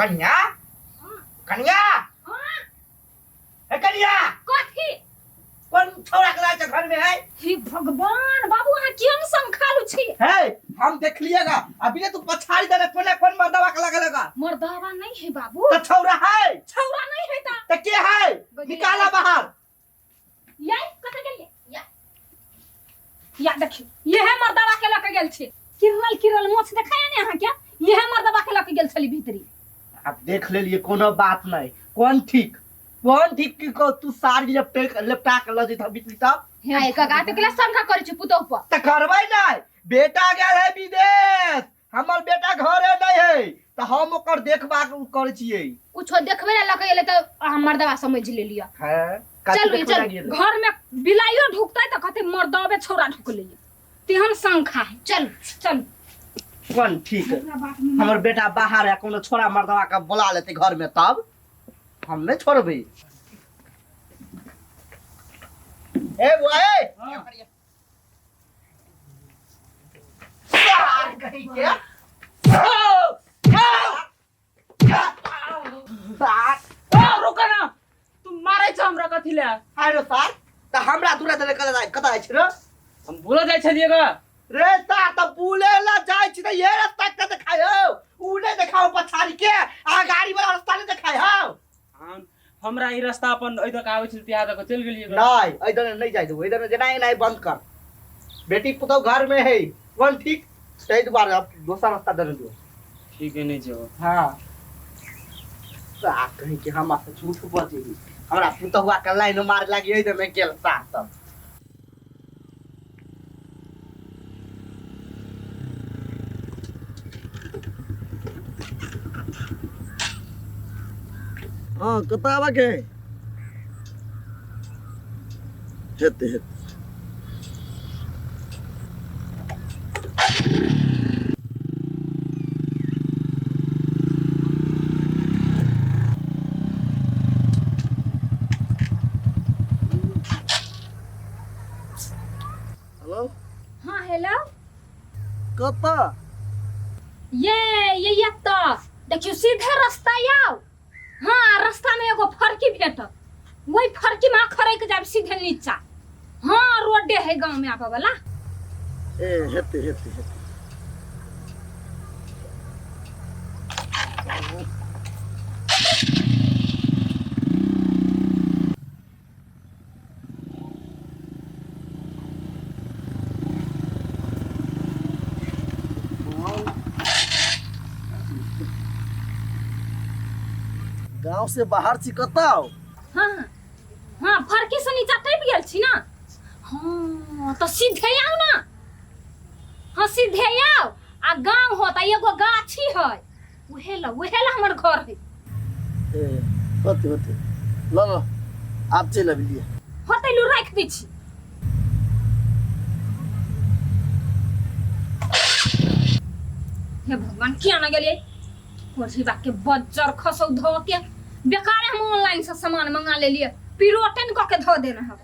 कन्या कन्या हे कन्या कथी कोन छौड़ा के लाय छै घर में है हे भगवान बाबू अहाँ केहन संखालु छी हे हम देखलिएगा अभी तू पछाड़ी देने कोने कोन मर्दवा के लगेगा मर्दावा नहीं है बाबू तो छौड़ा है छौड़ा नहीं है ता तो के है निकाला बाहर ये कत गेलिए या या देखियो यह मर्दावा के लके गेल छी किरल किरल मोछ देखाया ने अहाँ के यह मर्दावा के लके गेल छली भीतरी अब देख लेलिए कोनो बात नहीं कौन ठीक कौन ठीक की को तू साड़ी लपटे लपटा के ल जैता बिजली तब आय काका तो केला शंका करै छी पुतोह पर त करबै नहीं बेटा गेल है विदेश हमर बेटा घरे नहीं है त हम ओकर देखभाल करै छियै कुछो देखबे ना लके गेलै तऽ अहाँ मर्दवा समझ लेलियै हैं चल, चल। घर में बिलाइयो ढुकतै तऽ कहतै मर्दबे छौड़ा ढुकलै तेहन शंखा है चल चल कौन ठीक हमर बेटा बाहर है कोनो छोरा मर्दवा के बुला लेते घर में तब हम नहीं छोड़बै ए बुआ ए सार कहीं के ओ, ओ, सार रुक ना तू मारै छ हमरा कथी ले आरो सार तऽ हमरा दूरा देले कतऽ जाइ कतऽ जाइ छी रे हम बोला जाइ छलियै गा रे सार तऽ बुले ला जाइ छी तऽ ये रास्ता के देखाय हौ उ नहि देखाओ पछाड़ी के आ गाड़ी वाला रास्ता नहि देखाय हौ हम हमरा ई रास्ता अपन एहि दऽ के आबै छल तिहा दऽ के चलि गेलियै गा नहीं एहि दने नहीं जाय देबो एहि दने जेना एनाइ बंद कर बेटी पुतहु घर में है कोन ठीक ताहि दुआरे अब दोसर रास्ता दने दियो ठीक है नहीं जेबो हाँ सा कहीं कि हम से झूठ बजे हमरा पुतहुआ के लाइन मार लागी एहि दने गेल सा सब हाँ कतऽ आबऽके है हेतै हेतै हेलो हाँ हेलो कतऽ ये ये ये तो देखियो सीधे रास्ता आओ हाँ रास्ता में एगो फरकी भेटत वही फरकी में खड़े जाब सीधे नीचा हाँ रोडे है गांव में आबे वाला ए हेतै हेतै हेतै गांव से बाहर छी कतऽ आउ हाँ हाँ फरकी से नीचा टपि गेल छी ना हाँ तो सीधे आउ ना हाँ सीधे आउ आ गांव हो त एगो गाछी है उहे ला उहे ला हमर घर है ए होते होते ल ल आब चलि अबिलियै होतै लू राखि दै छी हे भगवान किया ना गेलियै कोठी बा के बज्जर खसौ धो के बेकारे हम ऑनलाइन से सामान मंगा लेलियै पिरोटन कऽ के धो देने हम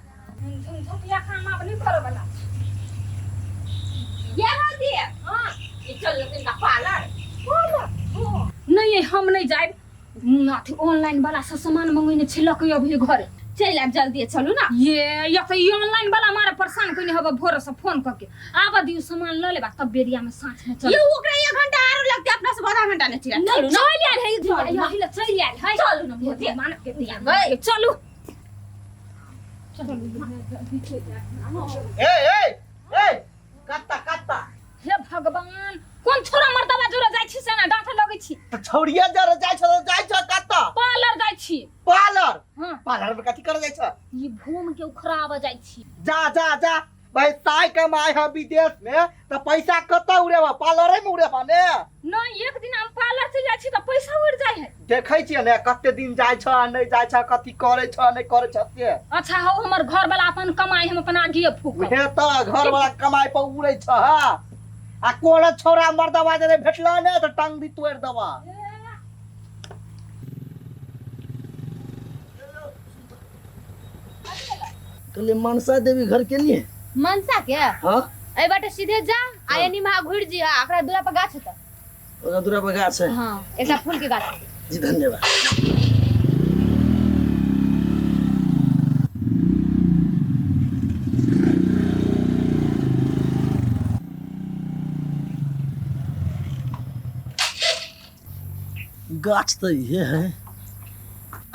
झुमझुमिया काम आब नहि करऽ वाला ये भौजी हाँ ई चल लेकिन का पार्लर नहीं हम नहीं जायब अथी ऑनलाइन वाला से सामान मंगेने छी लऽ के अभी घरे चलि आब जल्दी चलू ना ये या तो ई ऑनलाइन वाला मारे परेशान कइने हबे भोरे से फोन करके आब दियौ सामान लऽ लेबा तब बेरिया में साँझ में चल ये ओकरा एक घंटा आरो लगते अपना से आधा घंटा नहीं चल चलू ना चल आयल है चलू ना। यही ला चल आयल है चलू ना भौजी। मान के दिया गई। चलू ए ए ए कत्ता कत्ता हे भगवान कोन छोरा मर्दबा जोरा जाइ छी से ना डांट लगै छी त छौड़िया जर जाइ छ जाइ छ कत्ता पार्लर जाइ छी पार्लर हाँ पार्लर में कथी कर जाइ छ ई भूम के उखड़ाबऽ जाइ छी जा जा जा भाई साय कमाए है विदेश में त पैसा कत्ता उड़ेबा पार्लरे में उड़ेबा ने नहीं एक दिन हम पार्लर चलि जाइ छी तऽ पैसा उड़ि जाइ है देखै छियै ने कते दिन जाइ छ आ नहि जाइ छ कथी करै छ नहि करै छ से अच्छा हौ हमर घर वाला अपन कमाई हम अपन आगिए फूकब उहे तऽ घर वाला कमाई पर उड़ै छ हा आ कोनो छौड़ा मर्दवा जे भेटल ने तऽ टंग भी तोड़ि देबा कहलिए मनसा देवी घर के लिए मनसा के हाँ एहि बाटे सीधे जा आ एनी महा घुरि जी आ ओकरा दूरा पर गाछ हेतौ ओकरा दूरा पर गाछ है हाँ एकटा फूल के गाछ जी धन्यवाद। गाछ तऽ इहे है।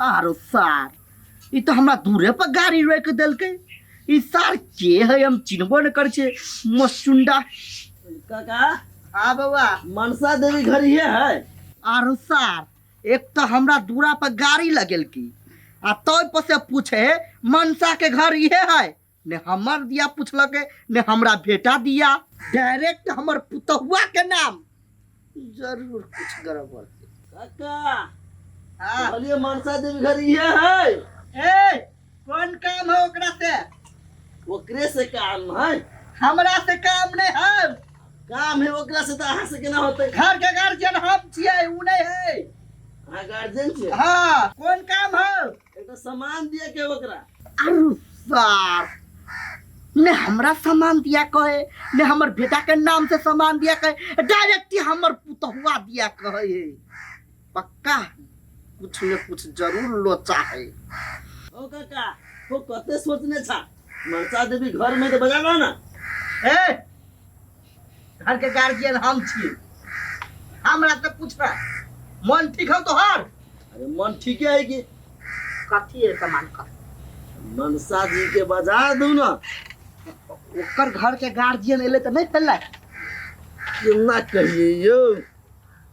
आरो सार, ई तऽ हमरा दूरे पर गाड़ी रोकि देलकै। ई सार के है, हम चिन्हबो नहि करै छियै। मसुंडा काका। हाँ बौआ। मनसा देवी घर इहे है। आरो सार, एक तऽ हमरा दूरा पर गाड़ी लगेलकी आ तब पर से पूछे मनसा के घर इहे है। ने हमर दिया पूछलक, ने हमरा बेटा दिया, डायरेक्ट हमर पुतहुआ के नाम। जरूर कुछ गड़बड़। काका। हाँ। कहलिए मनसा देवी घर इहे है। ए, कौन काम है ओकरा से? ओकरे से काम है। हमरा से काम नहीं है। काम है ओकरा से तऽ अहाँ से केना होतै? घर के गार्जियन हम छियै, उ नहीं है। अहाँ गार्जियन छियै? हाँ, कौन काम है? एकटा सामान दिए के ओकरा। अरे सार, ने हमरा सामान दिया कहे, ने हमर बेटा के नाम से सामान दिया कहे, डायरेक्ट ही हमर पुतहुआ दिया कहे। पक्का कुछ ने कुछ जरूर लोचा है। ओ काका, तो कते सोचने छा? मनसा देवी घर में तो बजाना ना। ए, घर के गार्जियन हम छियै, हमरा से पूछना। मन ठीक हो तोहर? अरे मन ठीक है कि कथी है सामान का? मनसा जी के बजा दू ना। ओकर घर के गार्जियन एले तऽ नहीं फैललै? केना कहिए यौ,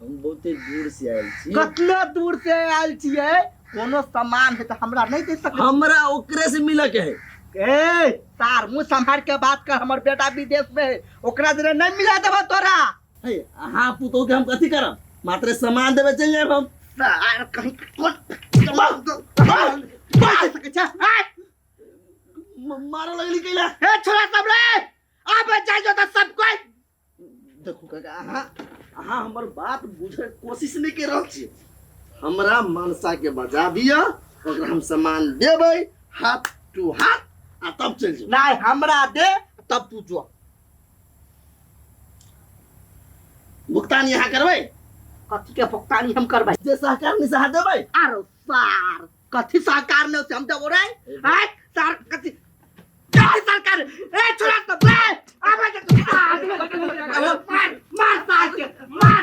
हम बहुते दूर से आयल छी। कतना दूर से आयल छियै? कोनो सामान है तऽ हमरा नहीं दे सकै? हमरा ओकरे से मिले के है। ए सार, मुँह संभाल के बात कर, हमर बेटा विदेश में है, ओकरा जरे नहीं मिला देबो तोरा। हे, अहाँ पुतोह के हम कथी करब? मात्र सामान देबे चलि जायब हम। सार कहीं कोन बात सकै छै? मारऽ लगली कैला? ए छोरा सब रे, आब जाइ जो तऽ सब कोई। देखू काका, अहाँ हमर बात बुझे कोशिश नहीं कर रहल छी। हमरा मनसा के बजा दिअ, ओकरा हम सामान देबै हाथ टू हाथ आ तब चलि जेबै। नहीं, हमरा दे तब तू जो। भुगतान यहाँ करबै? कथी के भुगतानी हम करबै? जे सहकार नहीं सहा देबै। आरो सार, कथी सहकार नहीं से हम देबो रे? आय सार, कथी कथी सरकार? ए छोरा सब रे, आबे जे तू, मार मार सार के, मार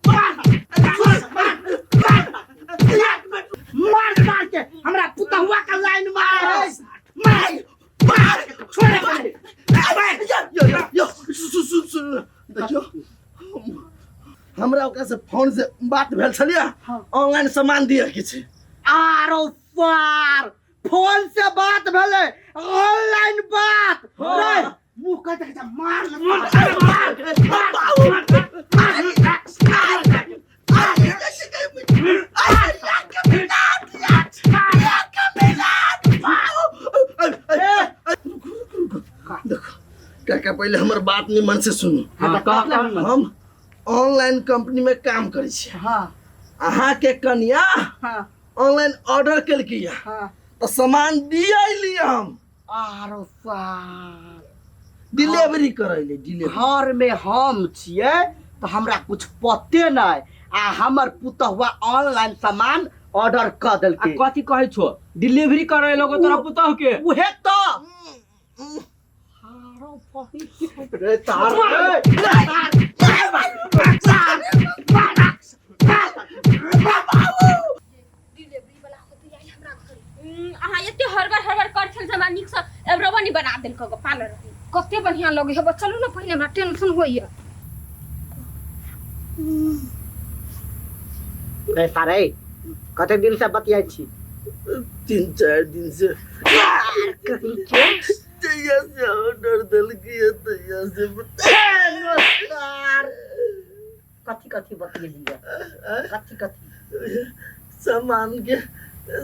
मार मार मार मार के हमरा पुतहुआ का लाइन मार है, मार मार, छोड़े मार। यो यो यो, सुन सुन सुन, देखियो, हमरा ओकरा से फोन से बात भेल छलियै, ऑनलाइन सामान दिअ के छै। आरो सार, फोन से बात भेलै, ऑनलाइन बात? हाँ। रे मुंह कर दे, मार मार मार देखो काका, पहिले हमर बात निमन से सुनू। हाँ, कह, कह। हम ऑनलाइन कंपनी में काम करै छी। अहाँ के कनिया ऑनलाइन ऑर्डर केलकै। तऽ सामान दिया अयली हम। आरो सार, डिलीवरी करैले, डिलीवरी। घर में हम छियै तऽ हमरा कुछ पते नहीं आ हमर पुतहुआ ऑनलाइन सामान ऑर्डर कऽ आ देलकै। कथी कहै छो, डिलीवरी करे लोगो तोरा पुतोह के? उहे तऽ रे तार रे। डिलीवरी वाला होते आई हमरा घर। अहाँ एते हड़बड़ हड़बड़ कर छल, हमरा नीक से एबरबो नहीं बना देलक गो पार्लर रही। कते बढ़िया लगे है। चलू ने पहिने, हमरा टेंशन होइया। रे सारे, कते दिन से बतियाइ छी? 3-4 दिन से। जहिया से ऑर्डर देलकै तहिया से। सार, कथी कथी बतियेलियै, कथी कथी? सामान के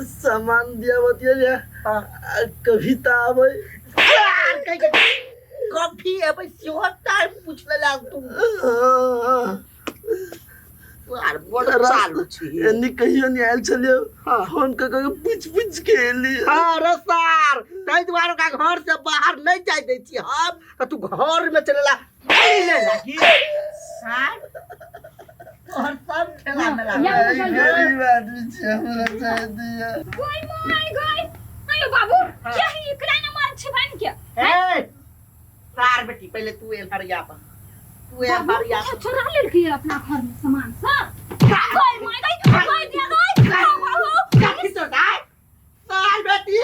सामान दिया बतिया, कविता आबै। यार, कहि के कॉफी एबै सेहो टाइम पूछ लेला तू। यार, बड़ चालू छी। एनी कहियो नहीं आयल छलियो, फोन कऽ कऽ पूछ पूछ के एली। अरे सार, ताहि दुआरे ओकरा घर से बाहर नहीं जाय दै छी हम, तऽ तू घर में चलेला ले लागी सार। तोहर सब ठेला मेला यहाँ चल जाओ। गरीब आदमी छी हमरा चाहे दिया गई my गई अयो बाबू क्या ही एकरा ना मार छी बन के ए सार बेटी पहले तू एल हरिया पर तू एल बाबू हरिया क्या चुरा लेलकै अपना घर में सामान सब गई my गई गई दिया गई बाबू कथी तो दाय सार बेटी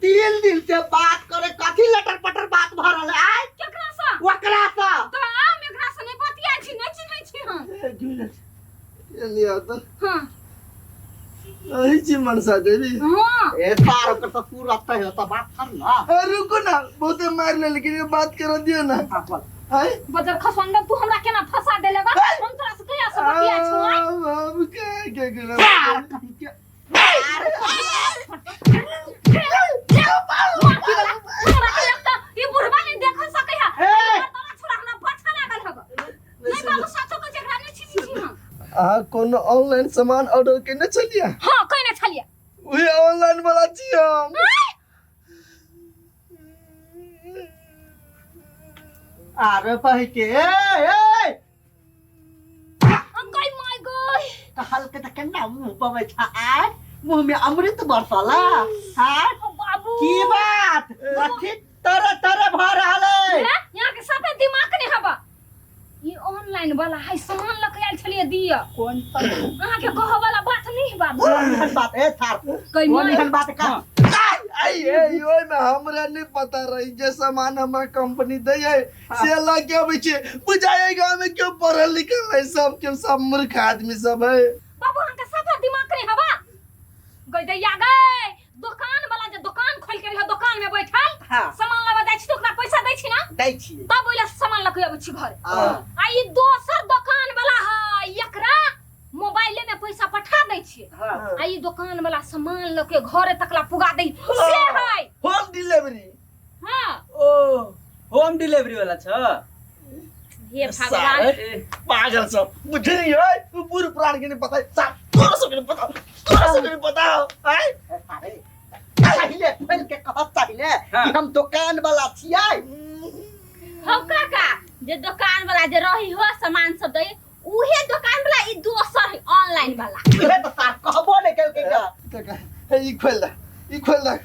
3 दिन से बात करे कथी लटर पटर बात भ रहल है आय केकरा से ओकरा से तो हम एकरा से नहीं बतियाइ छी नहीं चिन्है छी हम एक मिनट ये लिया तो हां अही छी मनसा देवी हां ए सार ओकर ससुर रहते है तो बात कर ना अरे रुको ना बहुते मार ले लेकिन ये बात कर दियो ना हाँ, बोल। आय बजर खसंडा तू हमरा केना फंसा देले बा हम तोरा से कहिया से बतियाइ छौ आय अब क्या क्या करा सार कहीं के हमरा के लगता ई बुढ़वा नहीं देख सकै है ए! तोरा छोरा हमरा पाछा लागल हब नहीं बाबू साचो के जेकरा नहीं छी छी हम अहाँ कोनो ऑनलाइन सामान ऑर्डर केने छलियै हां कहने छलिए उहे ऑनलाइन वाला छी हम अरे बही के ए ए हम गई my गई कहल के त केना मुंह पबै छ आय मुंह में अमृत बरसला हां ओ बाबू की बात अथी तरह तरह भ रहल है हैं? यहाँ के साफे दिमाग नहीं हबा ई ऑनलाइन वाला है सामान लके आयल छलिए दिया कोन अहाँ के कह वाला बात नहीं है बाबू कोन एहन बात ए सार कई कोन माय एहन बात का आई ए ओय में हमरा नहीं पता रही जे सामान हमरा कंपनी दै है से लऽ के अबै छै बुझाइ गाँव में क्यों पढ़ल लिखल है सब के सब मूर्ख आदमी सब है बाबू अहाँ के साफा दिमाग नहीं हबा गई दैया गई दुकान वाला जे दुकान खोल के रहे दुकान में बैठल हाँ। सामान लाबऽ जाइ छी तऽ ओकरा पैसा दै छी ना दै छियै तब ओहि लए सामान लऽ के अबै छी घर हाँ। आ ई दोसर दुकान वाला है एकरा मोबाइले में पैसा पठा दै छियै हाँ। आ ई दुकान वाला सामान लऽ के घरे तकला पुगा दै से है होम डिलीवरी हाँ ओ होम डिलीवरी वाला छ हे भगवान ए, पागल सब बुझे नहीं है तू पूरे पुराण के नहीं पता है साहब तोरा सब के नहीं पता तोरा सब के नहीं पता आय अरे पहिले खोल के कहत पहिले कि हम दुकान वाला छियै हौ काका जे दुकान वाला जे रही हो सामान सब दै उहे दुकान वाला ई दोसर है ऑनलाइन वाला उहे तऽ सार कहबो नहि केलकै ग काका हे ई खोल दे ई खोल दे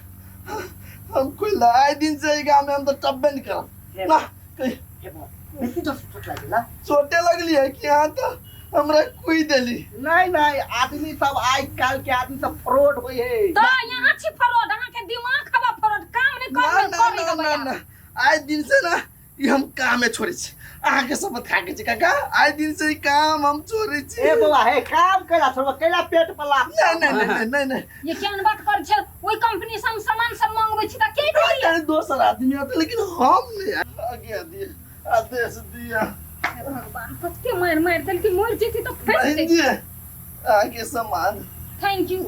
हम खोल दे आइ दिन से ई गाँव में हम तो टब्बे नहीं करब ना कहीं हे बा, बेसी जोर से चोट लागि ला चोटे लगली है कि यहाँ तो हमरा कुई देली नहीं नहीं आदमी सब आज कल के आदमी सब फ्रॉड होय है तो यहाँ छी फरोड अहाँ के दिमाग हवा फरोड काम नहीं ना कर ना ना ना ना आइ दिन से ना ई हम कामे छोड़ै छी अहाँके शपथ खा के छी काका आइ दिन से ई काम हम छोड़ै छी ए बौआ हे काम कैला छोड़ब कैला पेट पर लात नहीं नहीं नहीं नहीं नहीं ये केहन बात कर छै ओहि कंपनी से हम सामान सब मंगबै छी तऽ के नहीं नहीं दोसर आदमी होते लेकिन हम नहीं आज्ञा दिए आदेश दिया हे भगवान कते मारि मारि देलकै मरि जेती तऽ फँसि बहन जेती जी अहाँके सामान thank you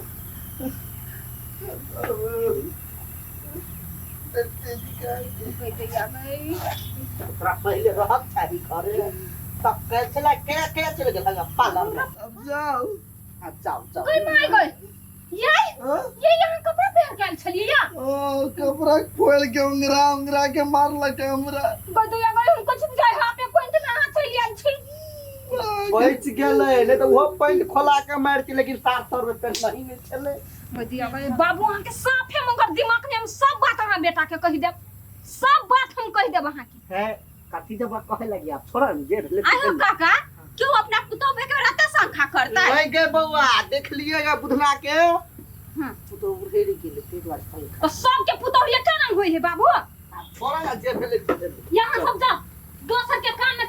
तोरा पहिले रहक चाही घरे तब के चला के के चल गेल पार्लर में अब जाओ आ जाओ जाओ गई माय गई ये हाँ? ये यहाँ कपड़ा पहन के आयल छलियै या ओ कपड़ा खोल के उंगरा उंगरा के मारलक हमरा गई गई हम कुछ जाय हाथे पैंट में अहाँ चलि आयल छी बचि गेलै नहि तऽ ओहो पैंट खोला के मारती लेकिन 700 रुपए पेंट नहीं नहि छलै गई गई बाबू अहाँ के साफे मगर दिमाग ने हम सब बात अहाँ बेटा के कहि देब सब बात हम कहि देब अहाँ के है कथी जब कहे लगी आप छोड़ा ने जे भेलै से आयो भेलै। काका क्यों अपना पुतोह के रहता शंखा करता है नहीं गे बौआ देख लिएगा बुधना के हाँ। पुतोह उड़े गेलै ताहि दुआरे शंखा तो सबके पुतोह एके रंग होइ है बाबू आब छोड़ा ने जे भेलै से भेलै यहाँ सब जाओ दोसर के कान में